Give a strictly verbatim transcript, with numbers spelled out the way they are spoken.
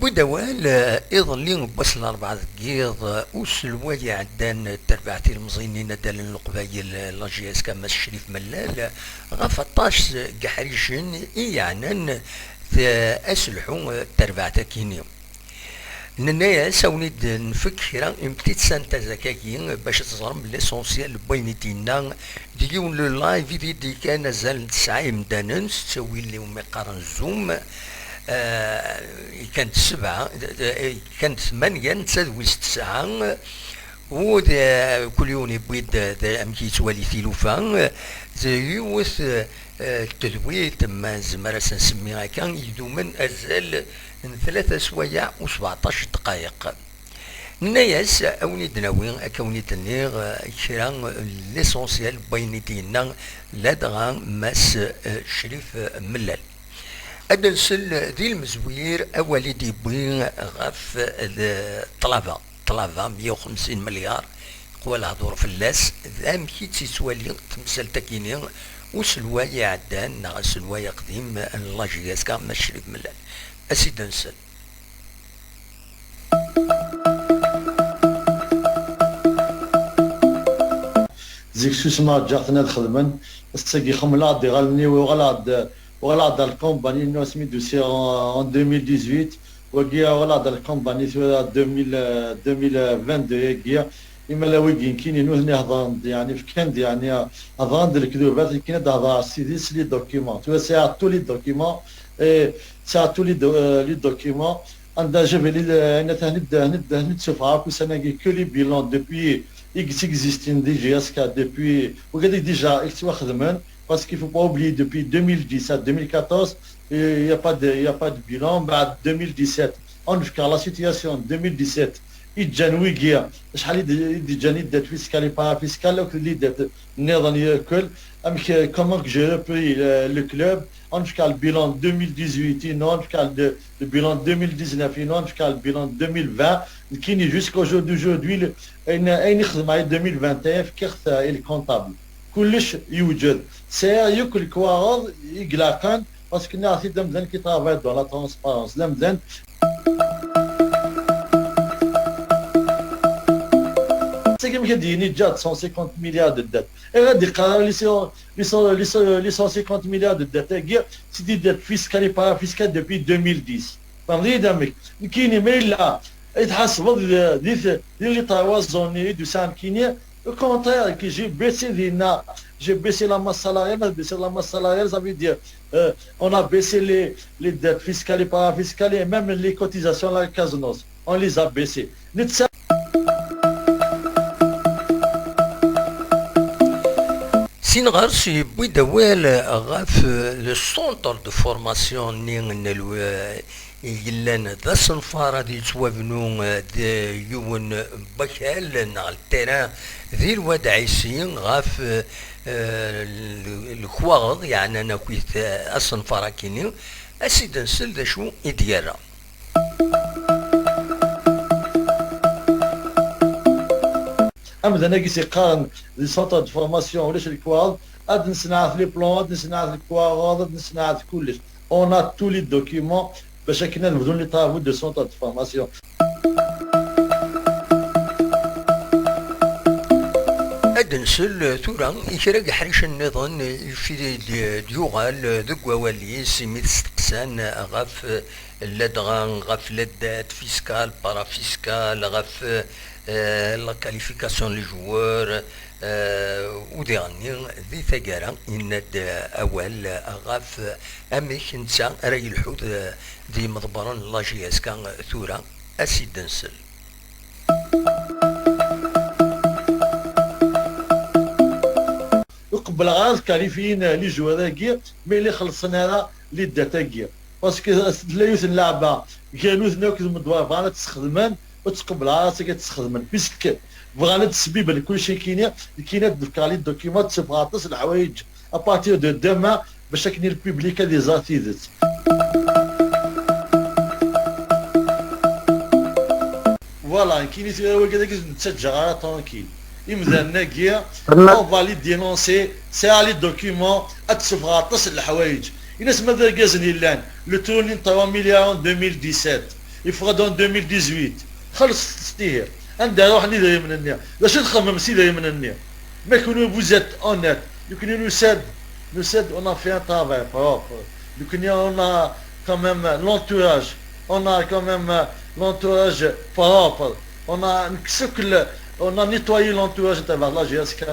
Wid awal, eh, iḍelli n wass n Larebɛa deg yiḍ, eh, uselway iɛeddan n terbaɛt ilemẓiyen n inaddalen n Leqbayel, eh, la J S K Mass Crif Mellal, eh, ɣef aṭas n yeḥricen i yeɛnan t-, aselḥu, eh, n terbaɛt akini. Nenna-yas a wen-id-nfek kra n petite synthèse akkagi bac ad teẓrem l'essentiel n wayen i d-yenna deg yiwen n live i d-yekkan azal n tesɛa imdanen s ttawil iwumi qqaren Zoom, eh, yekkan-d sebɛa, eh, yekkan-d tmanya netta d wis tesɛa, u d, eh, kul yiwen yewwi-d, eh, d amek yettwali tilufa, eh, d yiwet, eh, tedwilt, ma nezmer ad s-nsemmi akka, idumen azal n tlata swayeɛ u sbeɛṭac ddqayeq. Nenna-yas a wen-id-nawi, akka wen-id-nniɣ, eh, kra n l'essentiel n wayen i d-yenna ladɣa Mass, eh, Crif, eh, Mellal. Ad nsel di lmezwir awal i d-yewwi ɣef, eh, ṭṭlaba, ṭṭlaba meyya u xemsin milyar, yeqwa lehdur fell-as, d amek i tt-yettwali temsalt-agi-nni uselway iɛeddan neɣ aselway aqdim n la J S K Mass Crif Mellal. A s-id-nsel. Zik susmeɣ, ǧǧiɣ-ten ad xedmen. Ass-agi xemmleɣ-d iɣallen-iw, uɣaleɣ-d, uɣaleɣ-d ar lkumpanyi-inu asmi d-usiɣ en, en deux mille dix-huit. Wagi uɣaleɣ-d ar lkumpanyi tura deux mille, deux mille vingt-deux-agi. Imalaw-agi nekkini nutni hedren-d, yeɛni fkan-d, yeɛni hedren-d lekdubat, nekkini ad d-hedreɣ s tidet, les documents. Tura sɛiɣ tous les documents, et sɛiɣ tous les do-, euh, les documents. Anda j'avais les, euh, ayen ata hni d-, hni d-, hni d-sufɣeɣ akk ussan-agi que les bilans depuis i yettexistin di J S K, depuis, wigad déjà i yettwaxedmen, parce qu'il faut pas oublier, depuis deux mille dix à deux mille quatorze, il y a pas de, il y a pas de bilan. Mbeɛd deux mille dix-sept, ad wen-fkeɣ la situation deux mille dix-sept, i d-ǧǧan wigi, acḥal i d-, i d-ǧǧan i d dette fiscale et parafiscale, akked les dettes nniḍen yakk, amek, euh, comment que j'ai repris le, le club, ad wen-fkeɣ le bilan deux mille dix-huit, inu, ad wen-fkeɣ le, le bilan deux mille dix-neuf, inu, ad wen-fkeɣ le bilan deux mille vingt, nekkini jusqu'au jour d'aujourd'hui, le, ayen, ayen i xedmeɣ i deux mille vingt et un, fkiɣ-t i le comptable. Kullec yewjed. Sɛiɣ yakk lekwaɣeḍ i ilaqen, parce que nniɣ-t-id, d amdan qui travaille dans la transparence. D amdan. Tagi amek ad d-yini ǧǧiɣ-d cent cinquante milliards de dettes. Ayɣer ad d-iqqar les cent, les cent, les cent, les cent cinquante milliards de dettes-agi, c'est des dettes fiscales et parafiscales depuis deux mille dix. Tfehmeḍ-iyi-d amek? Nekkini ma yella i tḥasbeḍ di, di, di les trois ans i d-usiɣ nekkini, au contraire, que j'ai baissé dinna, j'ai baissé la masse salariale, j'ai baissé la masse salariale, ça veut dire, euh, on a baissé les, les dettes fiscales et parafiscales et même les cotisations à la CASNOS, on les a baissées. Netta Sin ɣer-s yewwi-d awal ɣef, euh, le centre de formation-nni n lw-, yellan d asenfar ad yettwabnu, euh, d yiwen n wakal neɣ le terrain di Lwad Ɛisi ɣef, euh, euh, le-, lekwaɣeḍ yeɛnan akkit, euh, asenfar-akini, a s-id-nsel d acu i d-yerra. Amdan-agi s-iqqaren di centre de formation ulac lekwaɣeḍ, ad nesneɛt les plans, ad nesneɛt lekwaɣeḍ, ad nesneɛt kullec. On a tous les documents bac akken ad bdun les travaux de centre de formation. Ad nsel tura i kra n yeḥricen nniḍen i d-yuɣal deg wawal-is imi t-steqsan ɣef ladɣa ɣef la dette fiscale, parafiscale, ɣef, euh, la qualification n les joueurs, euh, u diɣenni di taggara yenna-d awal ɣef amek netta ara yelḥu d, d yimḍebbren n la J S K tura, a s-id-nsel. Ur qebbleɣ ara ad kalifiyin les joueurs-agi, ma yella xellṣen ara les dettes-agi. Parce que tella yiwet n leɛba gar nutni akked Medwar, bɣan ad tt-sxedmen, ur tt-qebbleɣ ara, ad tt-sxedmen. Puisque bɣan ad d-sbiben kulci kini, kini ad d-fkeɣ les documents, ad d-sufɣeɣ aṭas n leḥwayeǧ à partir de demain, bac akken i le public ad iẓer tidet. Voilà, nekkini tura wagi dagi ur ten-ttaǧǧaɣ ara tranquille. Imdanen-agi, on va les dénoncer, sɛiɣ les documents, ad d-sufɣeɣ aṭas n leḥwayeǧ. Ini-as ma d irgazen yellan, le tourni n trois milliards en deux mille dix-sept, Il faudra dans deux mille dix-huit. Xelṣet ihi. Anda ruḥen idrimen-nni? D acu txemmem s idrimen-nni? Mais que nous, vous êtes honnête. Donc nous, nous cède, nous cède, on a fait un travail propre. Donc on a quand même l'entourage. On a quand même l'entourage propre. On a, on a nettoyé l'entourage de la G S K.